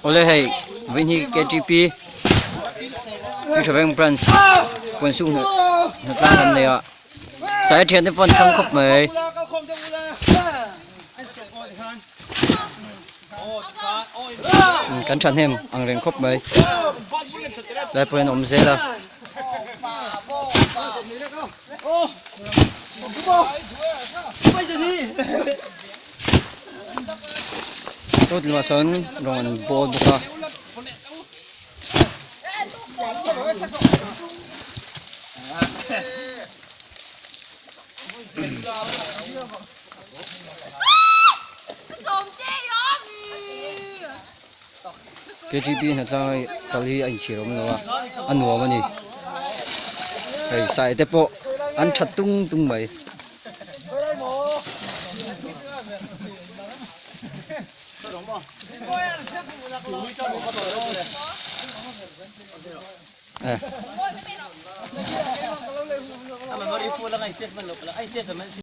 Awle hei vawiin hi ktp Tuithaveng branch puansuk hnatlang kan nei a sai thian te pawh an thlang khawp mai. Kan thahnem ang reng khawp mai lai pawh hian a awm zel a. Saw tlumah sawn rawng an bawl bawk a. Ktp hnatlang a kal hi a inchhir awm lo a a nuam a ni hei sai te pawh an that tung tung mai.